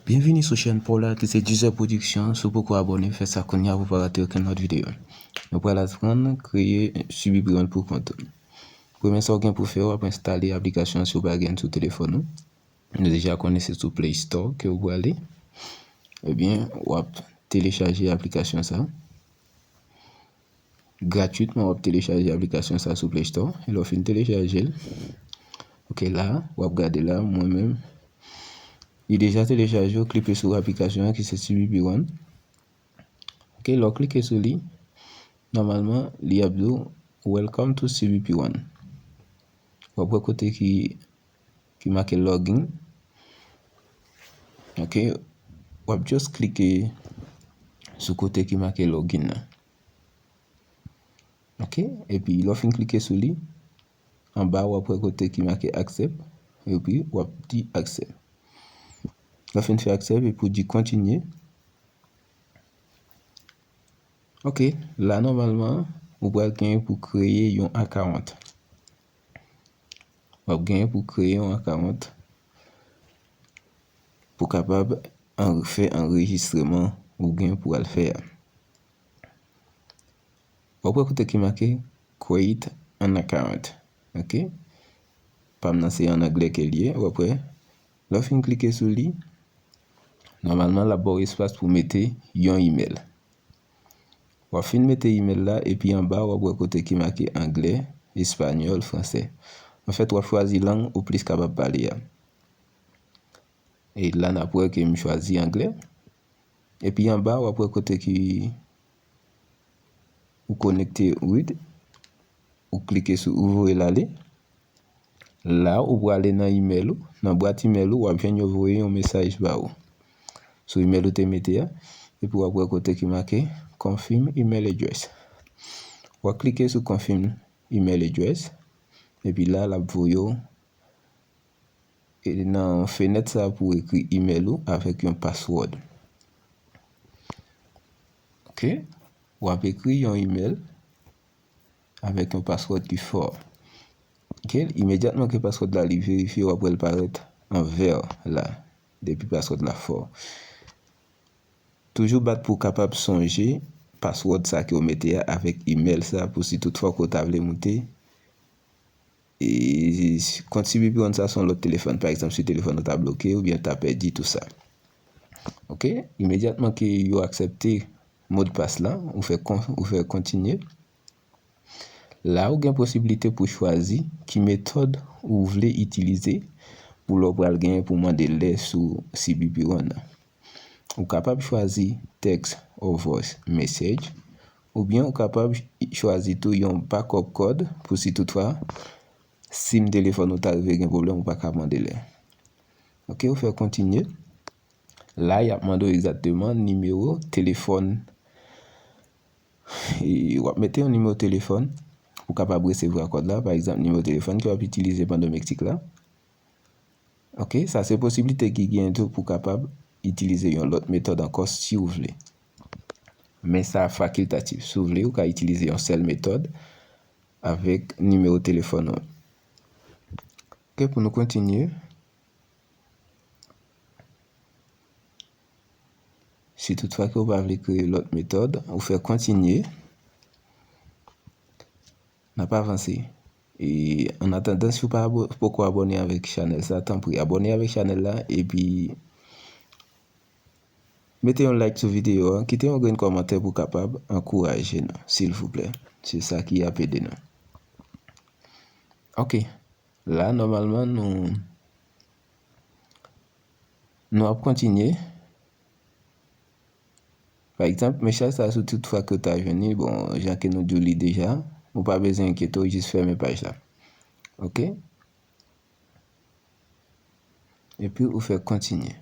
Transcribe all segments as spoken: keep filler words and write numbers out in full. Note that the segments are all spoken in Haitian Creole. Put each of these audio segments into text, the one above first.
Byenvini sou chèn pa w la ki se Deezer Production. Si w poko abòne, fè sa kounye a pou w pa rate okenn lòt videyo. Nou pral aprann kreye C B P One pou kont ou. Premye sa w gen pou fè, w ap enstale aplikasyon an si w pa gen l sou telefòn ou. Nou deja konnen se sou Play Store ke w prale. Ebyen, w ap telechaje aplikasyon sa. Gratwitman, w ap telechaje aplikasyon sa sou Play Store. E lè w fin telechaje l, ok, la, w ap gade la, mwen menm, li deja telechaje, w klike sou aplikasyon an ki se C B P One. Ok, lè w klike sou li, nòmalman, li ap di w, "Welcome to C B P One." W ap wè kote ki, ki make login. Ok, w ap just klike sou kote ki make login nan. Ok, epi lè w fin klike sou li, anba w ap wè kote ki make accept, epi w ap di accept. Lè w fin fè accept, epi w di kontinye. Ok, la nòmalman, ou pral gen pou kreye yon account. W ap gen pou kreye yon account pou kapab an-, fè anrejistreman ou gen pou al fè a. W ap wè kote ki make "Create an account". Ok? Pa m nan se an anglè ke l ye, w ap wè. Lè w fin klike sou li, nòmalman, l ap ba w espas pou mete yon email. W ap fin mete email la, epi anba, w ap wè kote ki make anglè, espanyòl, fransè. Anfèt, w ap chwazi lang ou plis kapab pale a. E la, n ap wè ke m chwazi anglè. Epi anba, w ap wè kote ki ou konekte with. Ou klike sou, ou voye l ale. La, ou prale nan email ou. Nan bwat email ou, w ap jwenn yo voye yon mesaj ba ou sou email ou te mete a. Epi w ap wè kote ki make "Confirm email address". W ap klike sou "Confirm email address". Epi la, l ap voye w e nan fenèt sa pou ekri email ou avèk yon password. Ok? W ap ekri yon email avèk yon password ki fò. Ok? Imedyatman ke password la li verifye, w ap wè l parèt an vè la, depi password la fò. Toujou bat pou w kapab sonje password sa ke w mete a avèk email sa pou si toutfwa ke w ta vle moute e, kont C B P One sa se yon lòt telefòn. Pa egzanp, si telefòn ou ta bloke oubyen ta pèdi tou sa. Ok? Imedyatman ke yo aksepte modpas la, ou fè kon-, ou fè kontinye. La, ou gen posiblite pou chwazi ki metòd ou vle itilize pou lè w pral genyen pou mande lè sou C B P One nan. Ou kapab chwazi text or voice message, oubyen ou kapab ch-, chwazi tou yon backup code pou si toutfwa sim telefòn ou ta rive gen pwoblèm, ou pa ka mande lè. Ok, ou fè kontinye. La, y ap mande w egzakteman nimewo telefòn. E w ap mete yon nimewo telefòn pou kapab resevwa kòd la. Pa egzanp, nimewo telefòn ke w ap itilize pandan Meksik la. Ok, sa se posiblite ki gen tou pou kapab itilize yon lòt metòd ankò si w vle. Men sa fakiltatif. Si w vle, ou ka itilize yon sèl metòd avèk nimewo telefòn ou. Ok, pou nou kontinye. Si toutfwa ke w pa vle kreye lòt metòd, ou fè kontinye. N ap avanse. E, an atandan, si w pa abo-, poko abòne avèk chanèl sa, tanpri abòne avèk chanèl la, epi mete yon like sou videyo a, kite yon grenn kòmantè pou kapab ankouraje nou, silvouplè. Se sa ki ap ede nou. Ok. La, nòmalman, nou, nou ap kontinye. Pa egzanp, mesaj sa, si toutfwa ke w ta jwenn li, bon, jan ke nou di w li deja, ou pa bezwen enkyete w, jis fèmen paj la. Ok? Epi ou fè kontinye.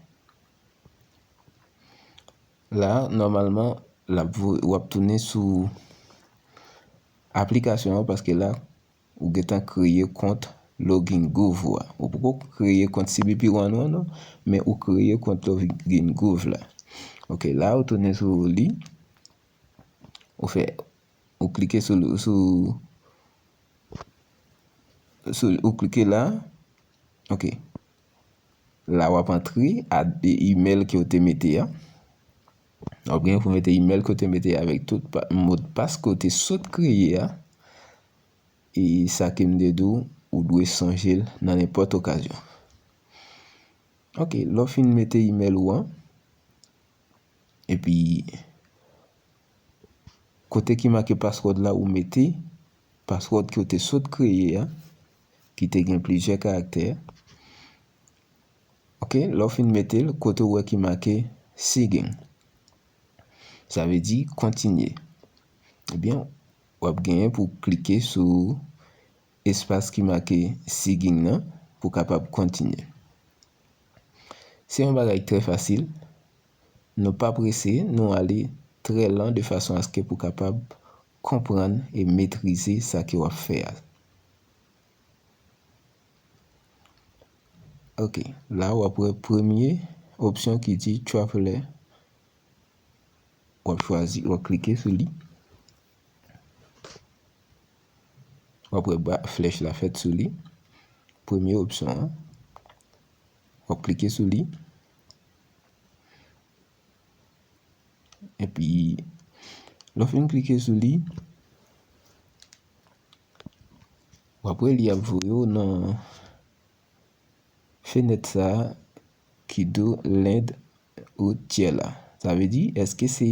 La, nòmalman, l ap vo-, w ap tounen sou aplikasyon an, paske la, ou gentan kreye kont Login Groove ou a. Ou poko kreye kont C B P One ou an non, men ou kreye kont Login Groove la. Ok, la ou tounen sou li. Ou fè, ou klike sou, sou, sou, ou klike la. Ok. La w ap antre a, e, email ke w te mete a. W ap gen pou mete email ke w te mete avèk tout modpas ke w te sot kreye a. E sa ke m te di w, ou dwe sonje l nan nenpòt okazyon. Ok, lè w fin mete email ou an, epi kote ki make password la, ou mete password ke w te sot kreye a, ki te gen plizyè karaktè. Ok, lè w fin mete l, kote w wè ki make sign. Sa vle di kontinye. Ebyen, w ap genyen pou klike sou espas ki make sign nan pou kapab kontinye. Se yon bagay trè fasil. Nou pa prese, nou ale trè lan de fason aske pou kapab konprann e metrize sa ke w ap fè a. Ok, la w ap wè premye opsyon ki di Traveler. W ap chwazi, w ap klike sou li. W ap wè ba flèch la fèt sou li. Premye opsyon an. W ap klike sou li. Epi, lè w fin klike sou li, w ap wè li ap voye w nan fenèt sa a ki di w land ou tyè la. Sa vle di, èske se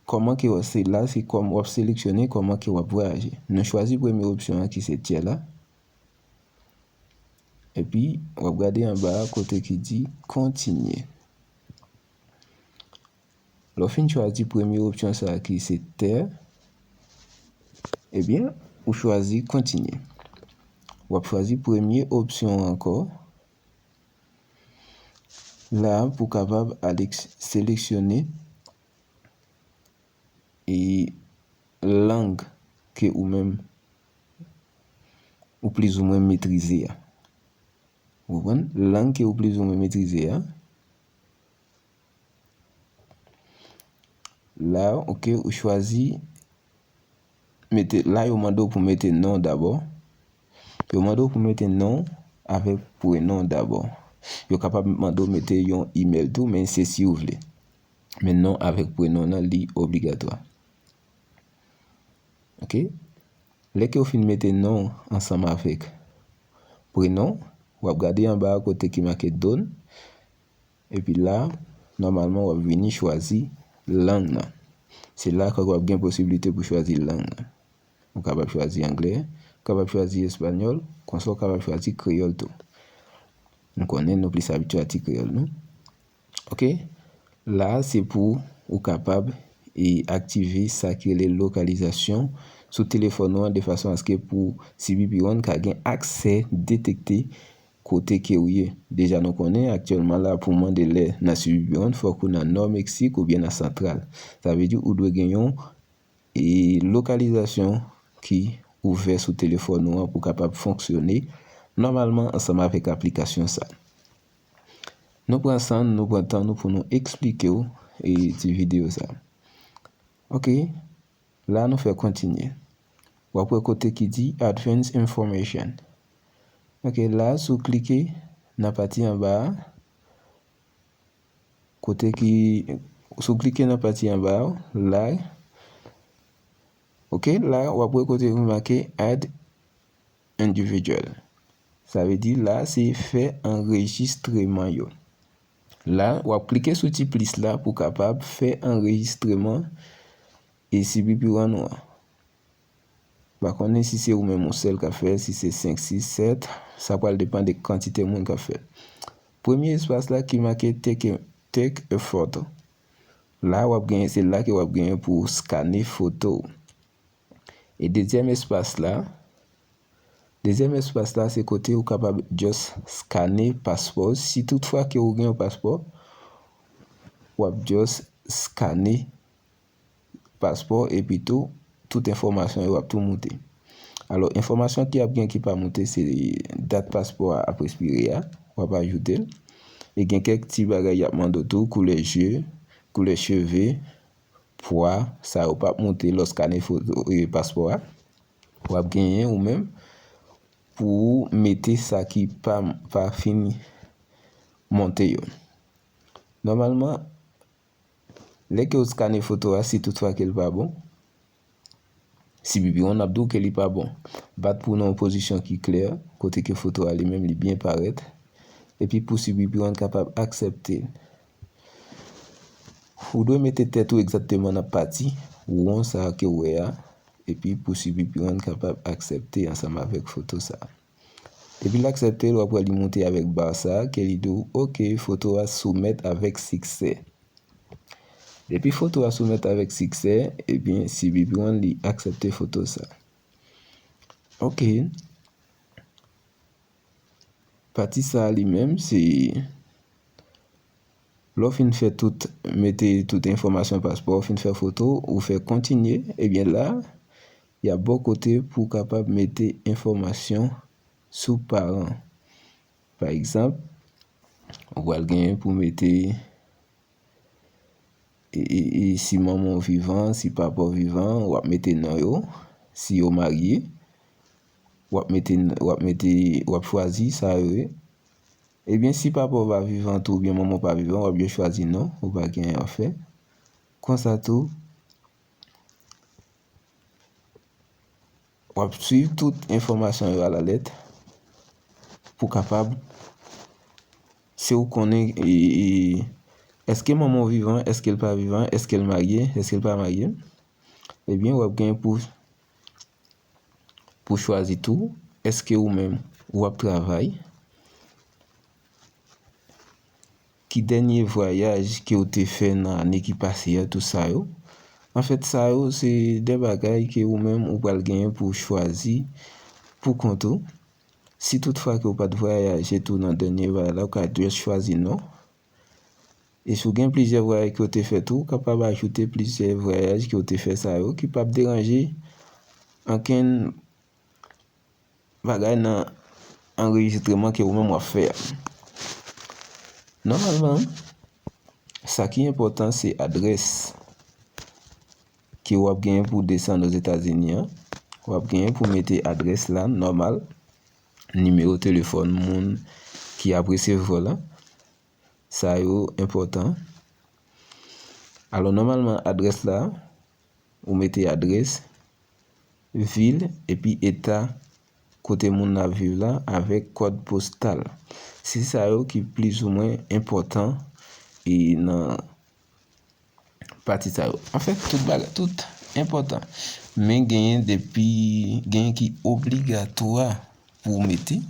kòman ke w, se la, se kòm w ap seleksyone kòman ke w ap vwayaje. Nou chwazi premye opsyon an ki se tyè la. Epi, w ap gade anba a kote ki di kontinye. Lè w fin chwazi premye opsyon sa a ki se tè, ebyen, ou chwazi kontinye. W ap chwazi premye opsyon an ankò. La, pou kapab ale seleksyone e lang ke ou menm ou plizoumwen metrize a. Ou konprann? Lang ke ou plizoumwen metrize a. La, ok, ou chwazi mete, la yo mande w pou mete non dabò. Yo mande w pou mete non avèk prenon dabò. Yo kapab mande w mete yon email tou, men se si w vle. Men non avèk prenon nan, li obligatwa. Ok? Lè ke w fin mete non ansanm avèk prenon, w ap gade anba a kote ki make done. Epi la, nòmalman, w ap vini chwazi lang nan. Se la ke w ap gen posiblite pou chwazi lang nan. Ou kapab chwazi anglè, ou kapab chwazi espanyòl, konsa w kapab chwazi kreyòl tou. Nou konnen nou plis abitye a ti kreyòl, non? Ok? La, se pou ou kapab e aktive sa ki rele lokalizasyon sou telefòn ou an, de fason aske pou C B P One ka gen aksè detekte kote ke ou ye. Deja, nou konnen aktyèlman la, pou mande lè nan C B P One, fòk ou nan Nò Meksik oubyen nan Santral. Sa vle di ou dwe gen yon e lokalizasyon ki ouvè sou telefòn ou an pou kapab fonksyone nòmalman ansanm avèk aplikasyon sa. Nou pran san n, nou pran tan nou pou nou eksplike w e ti videyo sa. Ok, la nou fè kontinye. W ap wè kote ki di Advanced Information. Ok, la si w klike nan pati anba a, kote ki, si w klike nan pati anba a, la, ok, la, w ap wè kote ki make Add Individual. Sa vle di la, se fè anrejistreman yo. La, w ap klike sou ti plis la pou kapab fè anrejistreman e C B P One ou an. M pa konnen si se ou menm ou sèl k ap fè l, si se senk, sis, sèt, sa pral depann de kantite moun k ap fè l. Premye espas la ki make take, take a photo. La w ap genyen, se la ke w ap genyen pou w skane foto w. E dezyèm espas la, dezyèm espas la se kote ou kapab just skane paspò w. Si toutfwa ke ou gen yon paspò, w ap just skane paspò, epi tou, tout enfòmasyon yo ap tou moute. Alò, enfòmasyon ki ap gen ki pa moute, se dat paspò a ap ekspire a, w ap ajoute l. E gen kèk ti bagay y ap mande w tou, koulè je, koulè cheve, pwa, sa yo p ap moute lè w skane foto, e, paspò a. W ap genyen ou menm pou w mete sa ki pa, pa fin monte yo. Nòmalman, lè ke w skane foto a, si toutfwa ke l pa bon, C B P One ap di w ke li pa bon. Bat pou w nan yon pozisyon ki klè, kote ke foto a li menm li byen parèt, epi pou C B P One kapab aksepte l. Ou dwe mete tèt ou egzakteman nan pati won sa a ke w wè a, epi pou C B P One kapab aksepte ansanm avèk foto sa a. Depi l aksepte l, w ap wè li moute avèk ba sa a, ke li di w, "Ok, foto a soumèt avèk siksè." Depi foto a soumèt avèk siksè, ebyen, C B P One li aksepte foto sa. Ok. Pati sa a li menm, se lè w fin fè tout, mete tout enfòmasyon paspò, w fin fè foto, ou fè kontinye, ebyen la, y ap ba w kote pou w kapab mete enfòmasyon sou paran. Pa egzanp, ou pral genyen pou mete, e, e, e, si manman w vivan, si papa w vivan, w ap mete non yo. Si yo marye, w ap mete, w ap mete, w ap chwazi sa yo ye. Ebyen, si papa w pa vivan tou, oubyen manman w pa vivan, w ap jis chwazi non, ou pa gen anyen a fè. Konsa tou, w ap swiv tout enfòmasyon yo alalèt pou kapab, si w konnen, e, e, èske manman w vivan, èske l pa vivan, èske l marye, èske l pa marye, ebyen, w ap gen pou, pou chwazi tou, èske ou menm, w ap travay, ki dènye vwayaj ke w te fè nan ane ki pase a, tout sa yo. Anfèt, sa yo, se de bagay ke ou menm ou pral genyen pou w chwazi pou kont ou. Si toutfwa ke w pa t vwayaje tou nan dènye vwayaj la, ou ka jis chwazi non. E si w gen plizyè vwayaj ke w te fè tou, ou kapab ajoute plizyè vwayaj ke w te fè sa yo, ki p ap deranje ankenn bagay nan anrejistreman ke ou menm w ap fè a. Nòmalman, sa ki enpòtan se adrès ke w ap genyen pou w desann Ozetazini an. W ap genyen pou w mete adrès la nòmal, nimewo telefòn moun ki ap resevwa w la. Sa yo enpòtan. Alò, nòmalman, adrès la, ou mete adrès, vil, epi eta kote moun nan ap viv la, avèk kòd postal. Se sa yo ki plizoumwen enpòtan e nan pati sa yo. Anfèt, tout bagay, tout enpòtan. Men genyen depi, genyen ki obligatwa pou w mete.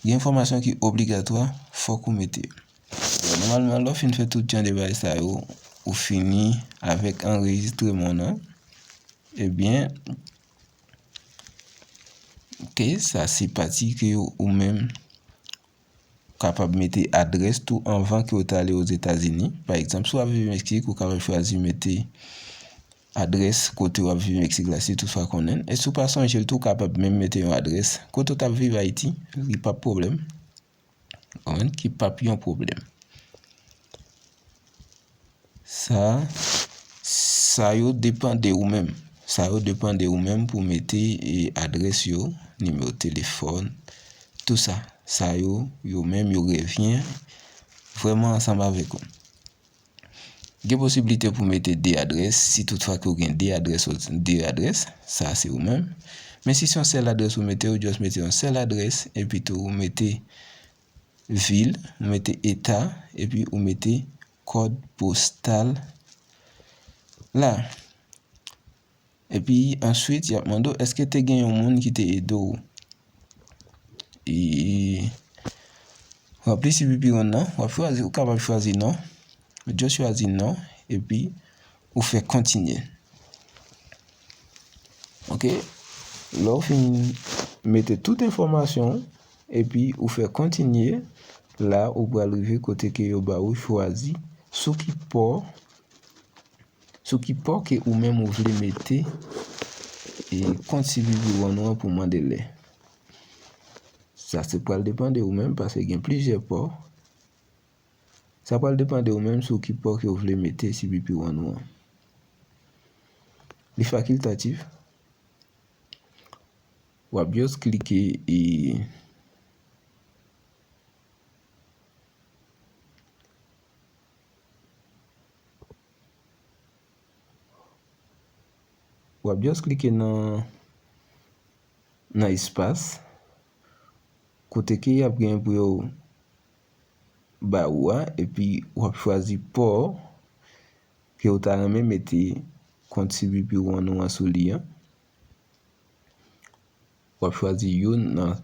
Gen enfòmasyon ki obligatwa, fòk ou mete yo. Nòmalman, lè w fin fè tout jan de bagay sa yo, ou fini avèk anrejistreman w nan, ebyen, ok, sa se pati ke ou menm kapab mete adrès tou anvan ke w ta ale Ozetazini. Pa egzanp, si w ap viv Meksik, ou kapab chwazi mete adrès kote w ap viv Meksik la, si toutfwa konnen. E si w pa sonje l tou, ou kapab menm mete yon adrès kote w t ap viv Ayiti, li p ap pwoblèm. Konprann? Ki p ap yon pwoblèm. Sa, sa yo depann de ou menm. Sa yo depann de ou menm pou mete, e, adrès yo, nimewo telefòn, tou sa. Sa yo, yo menm, yo revyen vrèman ansanm avèk ou. Gen posiblite pou mete de adrès, si toutfwa ke w gen de adrès, de adrès, sa se ou menm. Men si se yon sèl adrès ou mete, ou just mete yon sèl adrès, epi tou ou mete vil, ou mete eta, epi ou mete kòd postal la. Epi answit, y ap mande w, èske te gen yon moun ki te ede w? E, ranpli C B P One nan, w ap chwazi, ou kapab chwazi non. Just chwazi non, epi ou fè kontinye. Ok? Lè w fin mete tout enfòmasyon w, epi ou fè kontinye, la ou pral rive kote ke yo ba ou chwazi sou ki pò, sou ki pò ke ou menm ou vle mete, e, kont C B P One ou an pou mande lè. Sa se pral depann de ou menm, paske gen plizyè pò. Sa pral depann de ou menm sou ki pò ke w vle mete C B P One ou an. Li fakiltatif. W ap just klike e, W ap just klike nan, nan espas kote ke y ap gen pou yo ba ou a, epi w ap chwazi pò ke w ta renmen mete kont C B P One ou an sou li an. W ap chwazi youn nan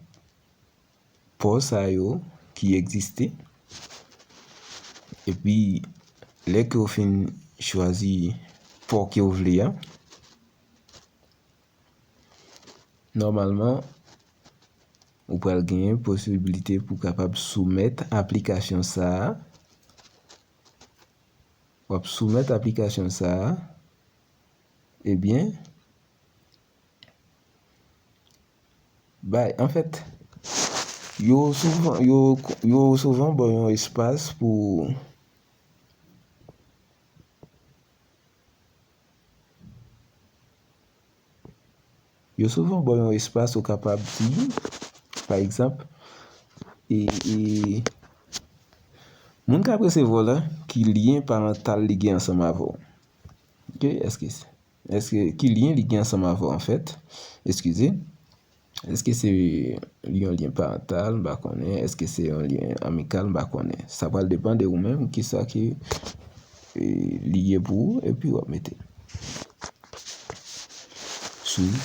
pò sa yo ki egziste. Epi, lè ke w fin chwazi pò ke w vle a, nòmalman, ou pral genyen posiblite pou kapab soumèt aplikasyon sa a. W ap soumèt aplikasyon sa a. Ebyen, bay, anfèt, yo souvan, yo, yo souvan ba w yon espas pou, yo souvan ba w yon espas ou kapab di, pa egzanp, e, e, moun k ap resevwa w la, ki lyen parantal li gen ansanm avè w. Ok, èske, èske, ki lyen li gen ansanm avè w, anfèt? Eskize. Èske se yon lyen parantal? M pa konnen. Èske se yon lyen amikal? M pa konnen. Sa pral depann de ou menm, kisa ke, e, li ye pou ou, epi w ap mete. Swiv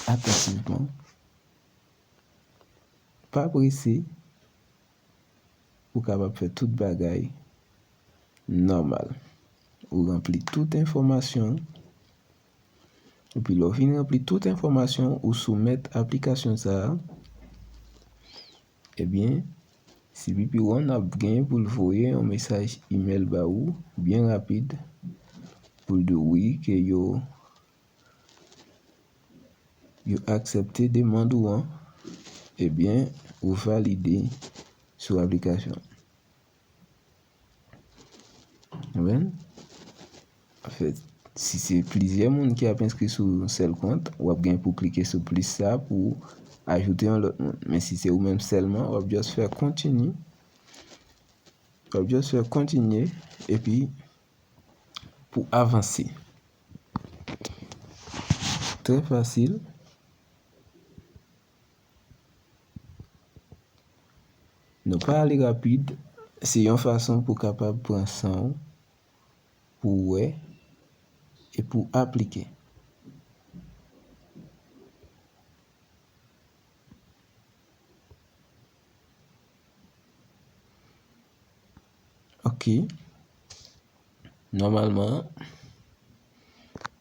atantivman. Pa prese. Ou kapab fè tout bagay nòmal. Ou ranpli tout enfòmasyon. Epi lè w fin ranpli tout enfòmasyon, ou soumèt aplikasyon sa a. Ebyen, C B P One ap gen pou l voye yon mesaj imèl ba ou byen rapid pou l di w wi ke yo yo aksepte demann ou an, ebyen, ou valide sou aplikasyon. Amen. Anfèt, si se plizyè moun ki ap enskri sou yon sèl kont, w ap gen pou klike sou plis sa pou ajoute yon lòt moun. Men si se ou menm sèlman, w ap just fè kontinye. W ap just fè kontinye, epi pou avanse. Trè fasil. Nou pa ale rapid, se yon fason pou kapab pran san w, pou w wè, e pou w aplike. Ok. Nòmalman,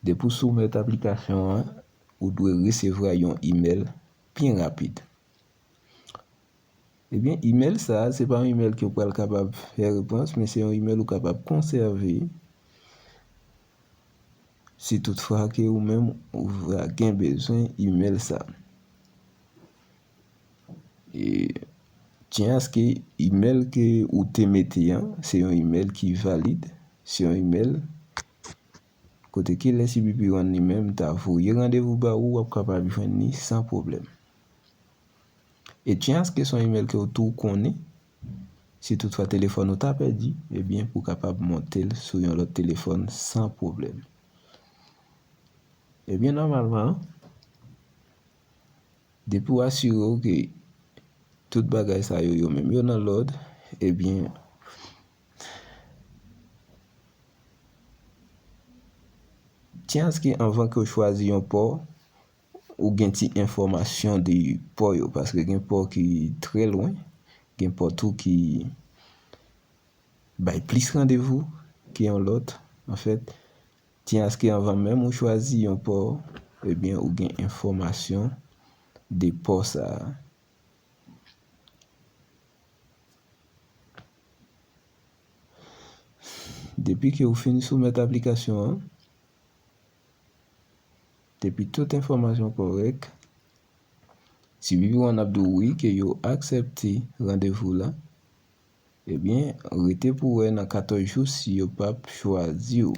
depi w soumèt aplikasyon an, ou dwe resevwa yon imèl byen rapid. Ebyen, imèl sa a, se pa yon imèl ke w pral kapab fè repons, men se yon imèl ou kapab konsève si toutfwa ke ou menm ou va gen bezwen imèl sa. E tyen aske imèl ke ou te mete an, se yon imèl ki valid, se yon imèl kote ke lè C B P One li menm ta voye randevou ba ou, w ap kapab jwenn li san pwoblèm. E tyen aske se yon imèl ke w tou konnen, si toutfwa telefòn ou ta pèdi, ebyen, pou w kapab monte l sou yon lòt telefòn san pwoblèm. Ebyen, nòmalman, depi w asire w ke tout bagay sa yo, yo menm, yo nan lòd, ebyen, tyen aske anvan ke w chwazi yon pò, ou gen ti enfòmasyon de pò yo, paske gen pò ki trè lwen, gen pò tou ki bay plis randevou ke yon lòt. Anfèt, tyen aske anvan menm ou chwazi yon pò, ebyen, ou gen enfòmasyon de pò sa a. Depi ke ou fin soumèt aplikasyon an, depi tout enfòmasyon kòrèk, C B P One ap di w wi ke yo aksepte randevou la, ebyen, rete pou w wè nan katòz jou si yo p ap chwazi w.